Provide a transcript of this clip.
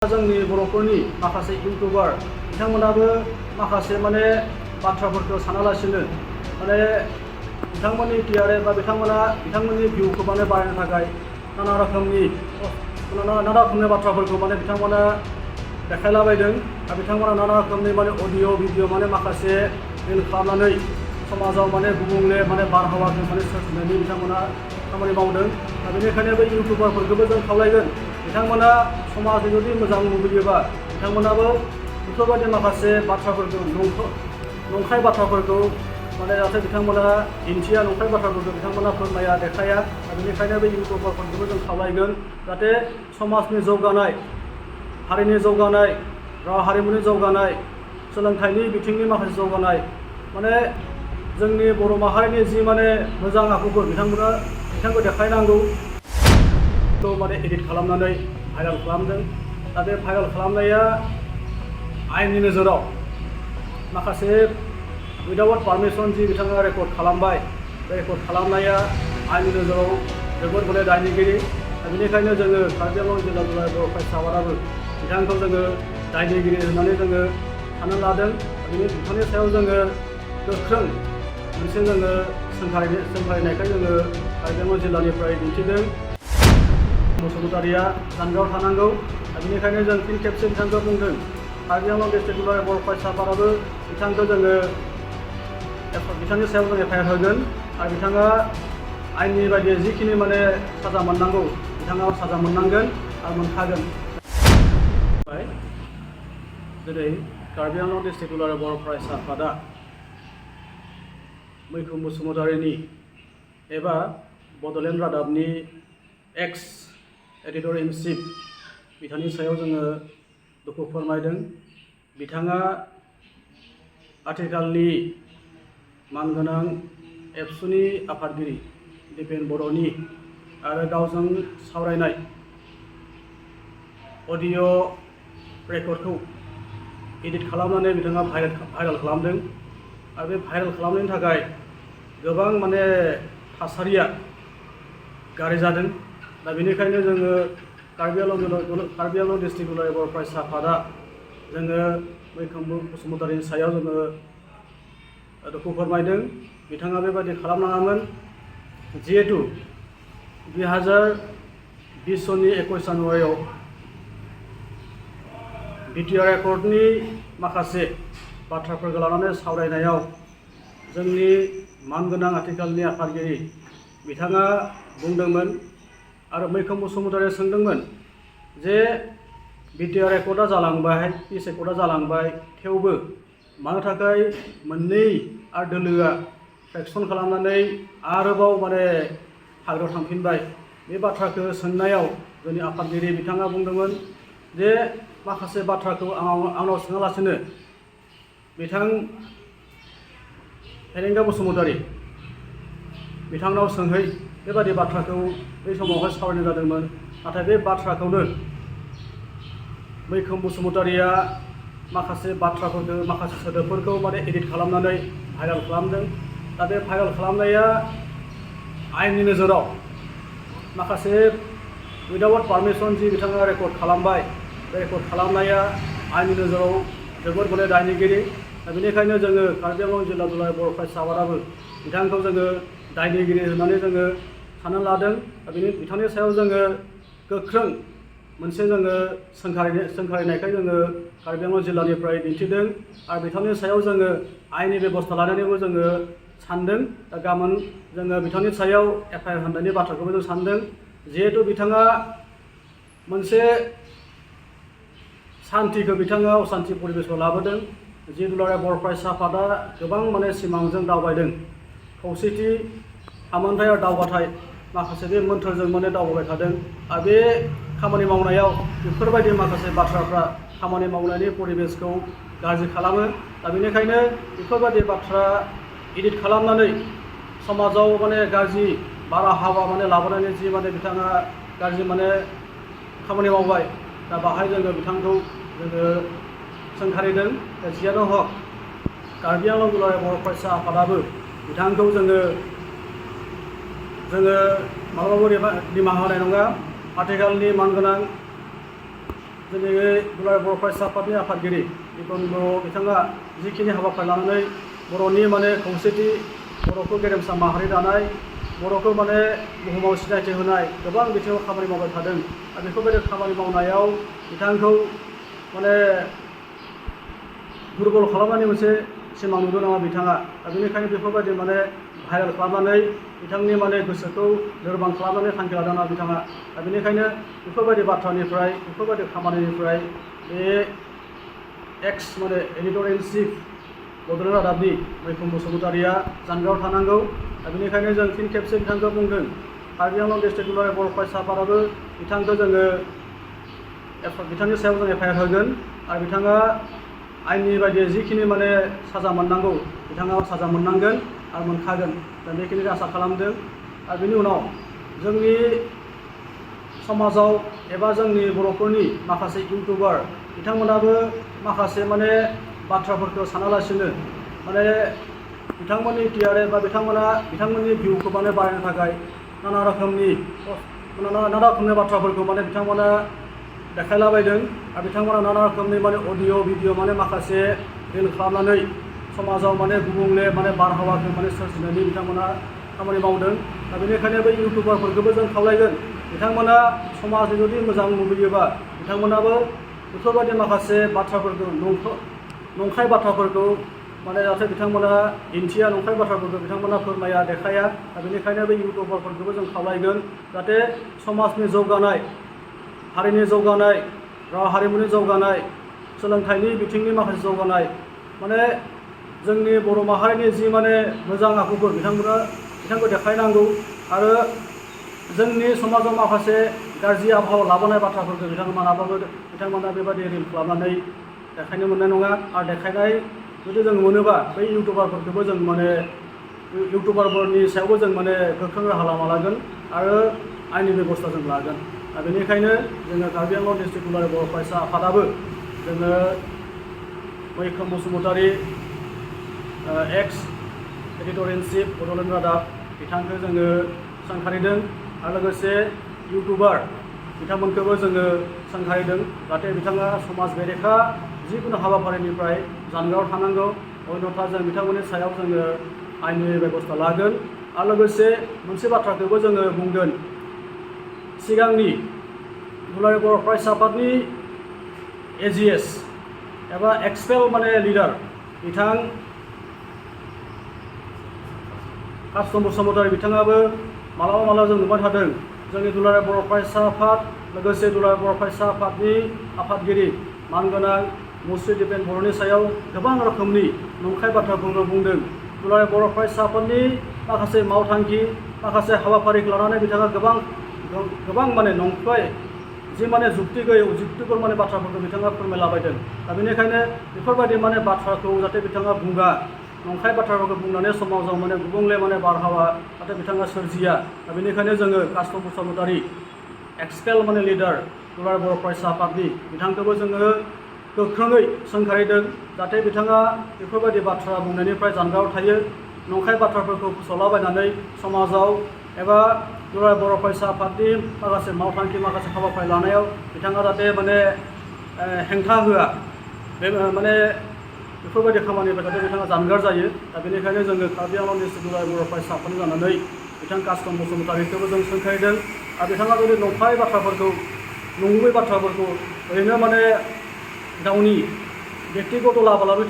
जोंनि बर'फोरनि माखासे इउटुबार बिथांमोनाबो माखासे माने बाथ्राफोरखौ सानालासिनो माने बिथांमोननि टिआरएस बा बिथांमोननि भिउखौ माने बारायनो थाखाय नाना रोखोमनि बाथ्राफोरखौ माने बिथांमोना देखायलाबायदों आरो बिथांमोना नाना रोखोमनि माने अडिअ भिडिअ माने माखासे रिल खालामनानै समाजाव माने गुबुंले माने बारहावाखौ माने सोरजिनायनि बिथांमोना खामानि मावदों। दा बेनिखायनो बे इउटुबारफोरखौबो जों खावलायगोन बिथांमोना समाजनि जुदि मोजां लुबैयोबा बिथांमोनाबो बेफोरबायदि माखासे बाथ्राफोरखौ नंखाय बाथ्राफोरखौ माने जाहाथे बिथांमोना दिन्थिया, नंखाय बाथ्राफोरखौ बिथांमोना फोरमाया, देखाया। दा बेनिखायनो बे इउटुबारफोरखौबो जों खावलायगोन जाहाथे समाजनि जौगानाय, हारिनि जौगानाय, राव हारिमुनि जौगानाय, सोलोंथाइनि बिथिंनि माखासे जौगानाय, माने जोंनि बर' माहारिनि जि माने मोजां आखुफोर बिथांखौ देखायनांगौ माने एडिट खालामनानै भाइरेल खालामदों। दा बे भाइरेल खालामनाया आयेननि नोजोराव माखासे उइदाउट पारमिसन जि बिथाङा रेकर्ड खालामबाय, बे रेकर्ड खालामनाया आयेननि नोजोराव जोबोद माने दायनिगिरि। दा बेनिखायनो जोङो कार्बि आंलं जिल्ला दुलाराय बर' फरायसा आफादाबो बिथांखौ जोङो दायनिगिरि होननानै जोङो सानना लादों। बिथांनि सायाव जोङो गोख्रों मोनसे जोङो सोंखारिनायखाय जोङो कार्बि आंलं जिल्लानिफ्राय दिन्थिदों। बसुमतारिया जानगाराव थानांगौ। दा बेनिखायनो जों फिन खेबसे बिथांखौ बुंदों कार्बि आंलं डिस्ट्रिक्ट दुलाराय बर' फरायसा आफादाबो बिथांखौ जोङो बिथांनि सायाव जों एफआइआर होगोन आरो बिथाङा आयेननि बायदियै जिखिनि माने साजा मोननांगौ बिथाङा साजा मोननांगोन आरो मोनखागोन। जेरै कार्बि आंलं डिस्ट्रिक्ट दुलाराय बर' फरायसा आफादा मैखुन बसुमतारिनि एबा बड'लेण्ड रादाबनि एक्स एडिटर इन चिफ बिथांनि सायाव जोङो दुखु फोरमायदों। बिथाङा आथिखालनि मानगोनां एबसुनि आफादगिरि दिपेन बर'नि आरो गावजों सावरायनाय अडिअ रेकर्डखौ एडिट खालामनानै बिथाङा भाइरेल खालामदों आरो बे भाइरेल खालामनायनि थाखाय गोबां माने थासारिया गाज्रि जादों। दा बेनिखायनो जोङो कार्बि आंलं डिस्ट्रिक्ट दुलाराय बर' फरायसा आफादा जोङो मैखुन बसुमतारिनि सायाव जोङो दुखु फोरमायदों। बिथाङा बेबायदि खालामनाङामोन। जिहेतु 2020 सननि 21 जानुवारियाव बिटिआर एकर्डनि माखासे बाथ्राफोरखौ लानानै सावरायनायाव जोंनि मानगोनां आथिखालनि आफादगिरि बिथाङा बुंदोंमोन आरो मैखुन बसुमतारिया सोंदोंमोन जे बिटिआर एकर्डआ जालांबाय, पिस एकर्डआ जालांबाय, थेवबो मानो थाखाय मोननै आरो दोलोआ फ्रेक्सन खालामनानै आरोबाव माने हाग्रायाव थांफिनबाय। बे बाथ्राखौ सोंनायाव जोंनि आफादगिरि बिथाङा बुंदोंमोन जे माखासे बाथ्राखौ आंनाव सोङालासिनो बिथां हेरेंगा बसुमतारि बिथांनाव सोंहै, बेबादि बाथ्राखौ बै समावहाय सावरायनाय जादोंमोन। नाथाय बे बाथ्राखौनो मैखुन बसुमतारिया माखासे बाथ्राफोरखौ, माखासे सोदोबफोरखौ माने एडिट खालामनानै भाइरेल खालामदों। दा बे भाइरेल खालामनाया आयेननि नोजोराव माखासे उइदाउट पारमिसन जि बिथाङा रेकर्ड खालामबाय, बे रेकर्ड खालामनाया आयेननि नोजोराव जोबोद माने दायनिगिरि। दा बेनिखायनो जोङो कार्बि आंलं जिल्ला दुलाराय बर' फरायसा आफादाबो बिथांखौ जोङो दायनिगिरि होननानै जोङो सानना लादों। दा बिथांनि सायाव जोङो गोख्रों मोनसे जोङो सोंखारिनायखाय जोङो कार्बि आंलं जिल्लानिफ्राय दिन्थिदों आरो बिथांनि सायाव जोङो आयेननि बेबस्था लानानैबो जोङो सानदों। दा गाबोन जोङो बिथांनि सायाव एफआइआर होनायनि बाथ्राखौबो जों सानदों। जिहेतु बिथाङा मोनसे सान्थिखौ बिथाङा असान्थि परिबेसआव लाबोदों। जि दुलाराय बर' फरायसा आफादा गोबां माने सिमांजों दावबायदों। खौसेथि, आमोनथाइ आरो दावगाथाय माखासे बे मोन्थोरजों माने दावबायबाय थादों आरो बे खामानि मावनायाव बेफोरबायदि माखासे बाथ्राफ्रा खामानि मावनायनि परिबेसखौ गाज्रि खालामो। दा बेनिखायनो बेफोरबायदि बाथ्रा एडिट खालामनानै समाजाव माने गाज्रि बारहावा माने लाबोनायनि जि माने बिथाङा गाज्रि माने खामानि मावबाय। दा बाहाय जोङो बिथांखौ जोङो सोंखारिदों। जियानो हक कार्बि आंलं दुलाराय बर' फरायसा आफादाबो बिथांखौ जोङो माब्लाबाबो निमाहा होनाय नङा। आथिखालनि मानगोनां जोंनि दुलाराय बर' फरायसा आफादनि आफादगिरि बिपन बर' बिथाङा जिखिनि हाबाफारि लानानै बर'नि माने खौसेथि, बर'खौ गेरेमसा माहारि दानाय, बर'खौ माने बुहुमाव सिनायथि होनाय गोबां बिथिङाव खामानि मावबाय थादों। आरो बेफोरबायदि खामानि मावनायाव बिथांखौ माने दुरबल खालामनायनि मोनसे सिमां नुदों नामा बिथाङा। दा बेनिखायनो बेफोरबायदि माने भाइरेल खालामनानै बिथांनि माने गोसोखौ लोरबां खालामनानै थांखि लादों नामा बिथाङा। दा बेनिखायनो बेफोरबायदि बाथ्रानिफ्राय, बेफोरबायदि खामानिनिफ्राय बे एक्स माने एडिटर इन चिफ बड'लेण्ड रादाबनि मैखुन बसुमतारिया जानगाराव थानांगौ। दा बेनिखायनो जों फिन खेबसे बिथांखौ बुंदों, कार्बि आंलं डिस्ट्रिक्ट दुलाराय बर' फरायसा आफादाबो बिथांखौ जोङो बिथांनि सायाव जों एफआइआर होगोन आरो बिथाङा आइननि बायदियै जिखिनि माने साजा मोननांगौ बिथाङा साजा मोननांगोन आरो मोनखागोन। दा बेखिनिखौ आसा खालामदों। आरो बेनि उनाव जोंनि समाजाव एबा जोंनि बर'फोरनि माखासे इउटुबार बिथांमोनाबो माखासे माने बाथ्राफोरखौ सानालासिनो माने बिथांमोननि टिआरएस बा बिथांमोननि भिउखौ माने बारायनो थाखाय नाना रोखोमनि बाथ्राफोरखौ माने बिथांमोना देखायलाबायदों। आरो बिथांमोना नाना रोखोमनि माने अडिअ' भिडिअ माने माखासे रिल खालामनानै समाजाव माने गुबुंले माने बारहावाखौ माने सोरजिनायनि बिथांमोना खामानि मावदों। दा बेनिखायनो बै इउटुबारफोरखौबो जों खावलायगोन, बिथांमोना समाजनि जुदि मोजां लुबैयोबा बिथांमोनाबो बेफोरबायदि माखासे बाथ्राफोरखौ नंखाय बाथ्राफोरखौ माने जाहाथे बिथांमोना दिन्थिया, नंखाय बाथ्राफोरखौ बिथांमोना फोरमाया, देखाया। दा बेनिखायनो बै इउटुबारफोरखौबो जों खावलायगोन जाहाथे समाजनि जौगानाय, हारिनि जौगानाय, राव हारिमुनि जौगानाय, सोलोंथाइनि बिथिंनि माखासे जौगानाय, माने जोंनि बर' माहारिनि जि माने मोजां आखुफोर बिथांखौ देखायनांगौ। आरो जोंनि समाजाव माखासे गाज्रि आबहावा लाबोनाय बाथ्राफोरखौ बिथांमोना बेबायदि रिल खालामनानै देखायनो मोननाय नङा। आरो देखायनाय जुदि जों मोनोबा बै इउटुबारफोरखौबो जों माने इउटुबारफोरनि सायावबो जों माने गोख्रों राहा लामा लागोन आरो आइननि बेब'स्था जों लागोन। दा बेनिखायनो जोङो कार्बि आंलं डिस्ट्रिक्ट दुलाराय बर' फरायसा आफादाबो जोङो मैखुन बसुमतारि एक्स एडिटर इन चिफ बड'लेण्ड रादाब बिथांखौ जोङो सोंखारिदों आरो लोगोसे इउटुबार बिथांमोनखौबो जोङो सोंखारिदों जाहाथे बिथाङा समाज बेरेखा जिखुनु हाबाफारिनिफ्राय जानगाराव थानांगौ। अन्यथा जों बिथांमोननि सायाव जोङो आइननि बेब'स्था लागोन। आरो लोगोसे मोनसे बाथ्राखौबो जोङो बुंगोन, सिगांनि दुलाराय बर' फरायसा आफादनि एजिएस एबा एक्सपेल माने लिडार बिथां कासम बसुमतारि बिथाङाबो मालाबा जों नुबाय थादों जोंनि दुलाराय बर' फरायसा आफाद लोगोसे दुलाराय बर' फरायसा आफादनि आफादगिरि मानगोनां मुस्रि दिपेन बर'नि सायाव गोबां रोखोमनि नंखाय बाथ्राफोरखौ बुंदों। दुलाराय बर' फरायसा आफादनि माखासे मावथांखि, माखासे हाबाफारिखौ लानानै बिथाङा गोबां माने नंखाय जि माने जुक्ति गैयै जुक्तिफोर माने बाथ्राफोरखौ बिथाङा फोरमायलाबायदों। दा बेनिखायनो बेफोरबायदि माने बाथ्राखौ जाहाथे बिथाङा बुङा, नंखाय बाथ्राफोरखौ बुंनानै समाजाव माने गुबुंले माने बारहावा जाहाथे बिथाङा सोरजिया। दा बेनिखायनो जोङो कासम बसुमतारि एक्सपेल माने लिडार दुलाराय बर' फरायसा आफादनि बिथांखौबो जोङो गोख्रोङै सोंखारिदों जाहाथे बिथाङा बेफोरबायदि बाथ्रा बुंनायनिफ्राय जानगाराव थायो। नंखाय बाथ्राफोरखौ फोसावलाबायनानै समाजाव एबा दुलाराय बर' फरायसा आफादनि माखासे मावथांखि, माखासे हाबाफारि लानायाव बिथाङा जाहाथे माने हेंथा होआ, बे माने बेफोरबायदि खामानिनिफ्राय जाहाथे बिथाङा जानगार जायो। दा बेनिखायनो जोङो कार्बि आंलं डिस्ट्रिक्ट दुलाराय बर' फरायसा आफादनि जानानै बिथां कासम बसुमतारिखौबो जों सोंखारिदों। आरो बिथाङा जुदि नंखाय बाथ्राफोरखौ, नंगुबै बाथ्राफोरखौ ओरैनो माने गावनि बेक्तिगत लाब लानो थाखाय